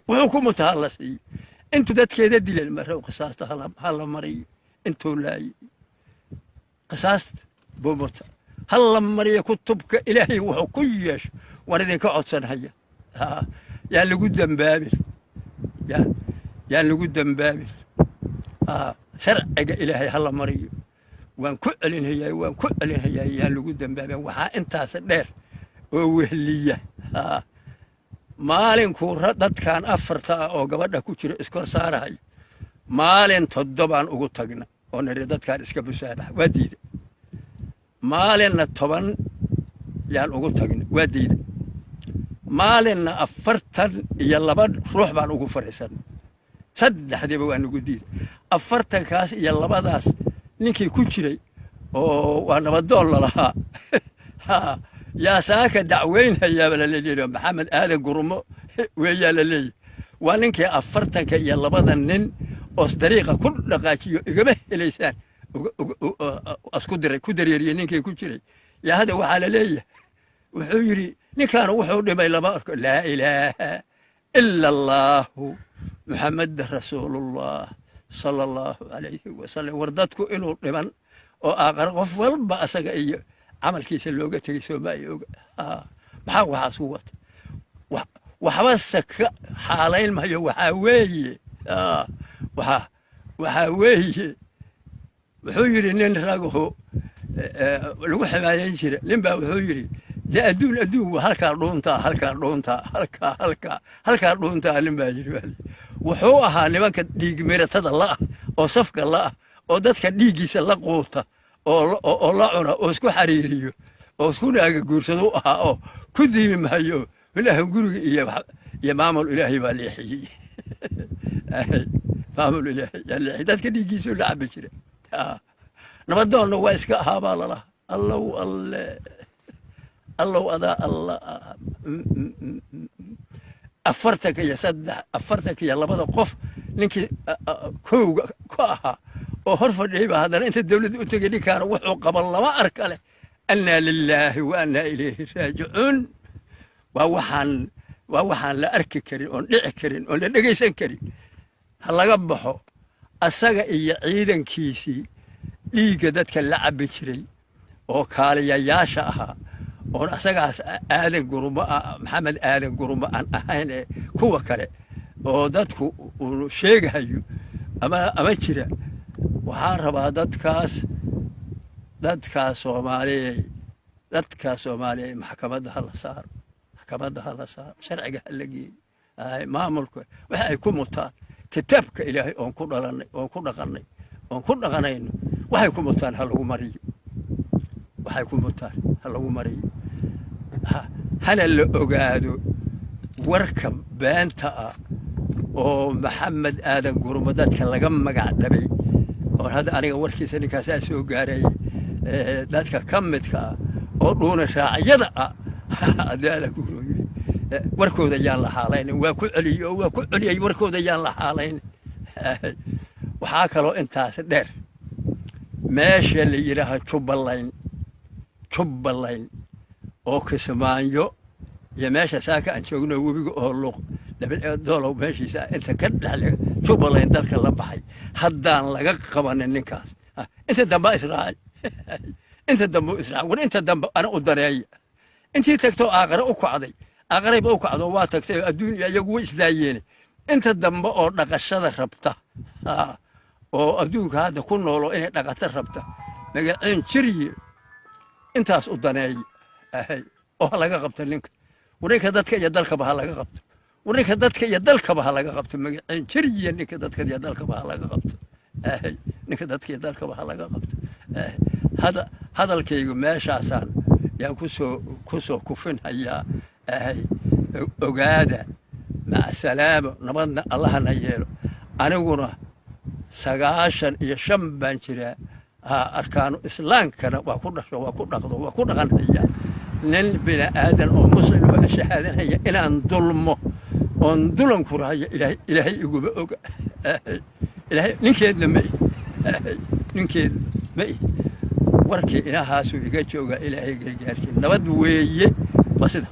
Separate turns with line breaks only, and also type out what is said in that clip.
Wuxuu ku muta ha la siiyo. Intuu dadkeeda dileen marow, qisaasta ha la mariyo. Intuu laayey qisaasta buu muta, ha la mariyo. Kutubka Ilaahay wuxuu ku yeesho waan idinka codsanhaya. Yaan lagu dambaabin, yaan lagu dambaabin. Sharciga Ilaahay ha la mariyo. Waan ku celinhayaa, waan ku celinhayaa, yaan lagu dambaabin. Waxaa intaas dheer oo wehliya, maalinkuu dadkan afarta ah oo gabadha ku jira iskor saarahay, maalin 7aan ugu tagna oo niri dadkaan iska busaabax, waa diida. Maalinna 10 yaan ugu tagna, waa diida. Maalinna 42 ruux baan ugu fadhiisanay, saddexdiiba waa nagu diida. 40-kaas iyo labadaas ninkii ku jiray oo waa nabadoon lalahaa yaa saaka dacweynhayaaba laleeyahy. Maxamed Aadan Gurmo weeyaa la leeyahy. Waa ninkii 42-da nin oos dariiqa ku dhaqaajiyo, igama helaysaan asku diray, ku dareeriyey ninkii ku jiray yaa hadda waxaa la leeyahay wuxuu yidhi ninkaanu wuxuu dhimay lama arko. Laa ilaaha ila Allaahu, Muxameda rasuulullah sala Allahu calayhi wasalam. War dadku inuu dhiman oo aaqara qof walba asaga iyo camalkiisa looga tegey, sooma ay oga? Maxaa waxaas ku wata? Waxbase ka xaalayn mayo. Waxaa weeye, waxaa weeye, wuxuu yidhi nin ragahu lagu ximaayeyn jira, nin baa wuxuu yidhi dee adduun adduun waa halkaa dhuuntaa, halkaa dhuuntaa, halkaa, halkaa, halkaa dhuuntaa. Nin baa yidhi, wuxuu ahaa nimanka dhiig miratada la'ah oo safka la'ah oo dadka dhiiggiisa la quuta oo la cuna oo isku xariiriyo oo isku naaga guursado ahaa oo ku diimi maayo. Ilaah guriga iyo maamul Ilaahay baa leexiyey, maamul Ilaahay yaa leexiyey. Dadka dhiiggiisuu la cabi jira. Nabadoonna waa iska ahaa baa lalaha. Allow alle, allow adaa alla. 43, 42-da qof ninkii kowga ku ahaa oo hor fadhiyey baa haddana inta dawladda u tegey ninkaana wuxuu qaba lama arka leh. Annaa lilaahi wa annaa ilayhi raajicuun. Waa waxaan la arki karin oon dhici karin oon la dhegaysan karin. Ha laga baxo asaga iyo ciidankiisii dhiigga dadka la cabbi jiray oo kaaliyayaasha ahaa, oon asagaas Aadan Gurmo, Maxamed Aadan Gurmo aan ahayn ee kuwa kale oo dadku uu sheegahayo ama jira. Waxaan rabaa dadkaas Soomaaliya, dadkaas Soomaaliya maxkamadda ha la saaro, maxkamadda ha la saaro, sharciga ha la geeyo. Maamulka waxa ay ku mutaan kitaabka Ilaahay oon ku dhalannay, oon ku dhaqannay, oon ku dhaqanayno, waxay ku mutaan ha lagu mariyo, waxay ku mutaan ha lagu mariyo. Hana la ogaado warka beenta ah oo Maxamed Aadan Gurmo dadka laga magac dhabay, oon hadda aniga warkiisa ninkaasaa soo gaarayay, dadka ka midka ah oo dhuuna raacyada ah, haddii Alla ku rooyey, warkooda yaan la xaalaynin. Waa ku celiyey oo waa ku celiyey, warkooda yaan la xaalaynin. Waxaa kaloo intaas dheer, meesha la yidhaaha Jubbaland, Jubbaland oo Kismaayo iyo meesha saaka aan joogno webiga oo Luuq Doolow meeshiisa inta ka dhexle, Jubbaland dalka la baxay, haddaan laga qabanin ninkaas, inta dambe israacay, inta dambe u israacay. War inta dambe ana u daneeya. Intii tagtoo aaqare u kacday, aaqarayba u kacdo, waa tagtay oo adduun iyo iyagu way isdaayeene. Inta dambe oo dhaqashada rabta oo adduunka hadda ku noolo inay dhaqato rabta, magaceen jirye, intaas u daneeya oo ha laga qabto ninka. War ninka dadka iyo dalkaba ha laga qabto. War ninka dadka iyo dalkaba ha laga qabto. Magaceen jirye, ninka dadka iyo dalkaba ha laga qabto. Ninka dadka iyo dalkaba ha laga qabto. Hada hadalkaygu meeshaasaan yaan kusoo kufinhayaa. Ogaada, maca salaamo, nabadna Allahana yeelo. Aniguna 95 baan jiraa. Arkaanu islaamkana waa ku dhasho, waa ku dhaqdo, waa ku dhaqanhayaa. Nin bini aadan oo muslim oo shahaadanhaya inaan dulmo oon dulan ku rahayo, Ilaahay iguma oga. Ilaahay ninkeedna ma ihi, ninkeedna ma ihi. Warkii inahaasuu iga joogaa. Ilaahay gargaarkii, nabad weeye, waa sida.